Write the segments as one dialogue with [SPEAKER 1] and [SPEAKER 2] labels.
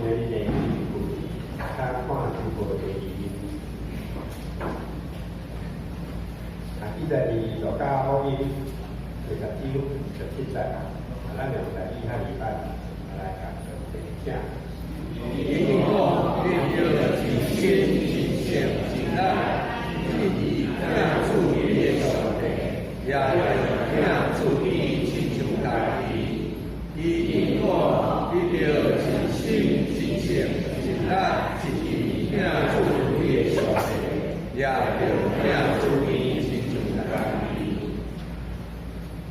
[SPEAKER 1] 今仔日的故事，請看書報第二頁。啊，記載佇路加福音第十章27節，啊，咱用台語漢語版來共上帝請。
[SPEAKER 2] 伊講得著盡心、盡性、盡力，一意疼主你的上帝，也著疼主你親像家己。伊應講得著盡心、盡性、盡力，一意疼主你的上帝，也著疼主你親像家己。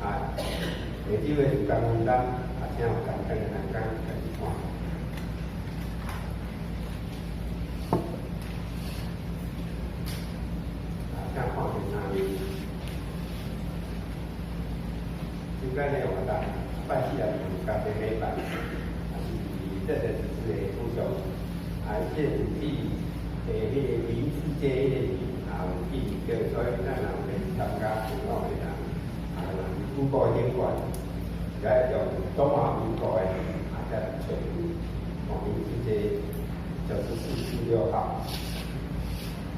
[SPEAKER 1] 啊，下晝的時間分擔，啊，請有同工的同工家己看。啊，請看第三頁。應該咧活動，拜四也是有家庭禮拜，啊是這個就是的補助，啊，這個字的彼個名字這彼個字也有記著，所以咱若有欲參加選舉的人，啊，若是 Google 頂懸，而家用中華民國的，啊，再來揣哦，民治街9446號。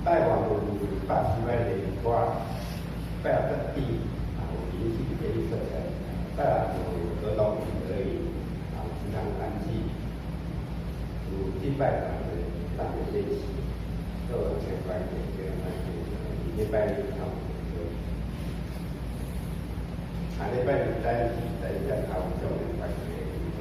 [SPEAKER 1] 拜六有百四擺的歌，拜六特地啊有靈性這個課程，拜六有兒童樂園，啊有食堂團聚，有敬拜團的上面練習，都有相關的這個關係，禮拜日差不多。啊，禮拜日早起在在頭上面關係的聚會。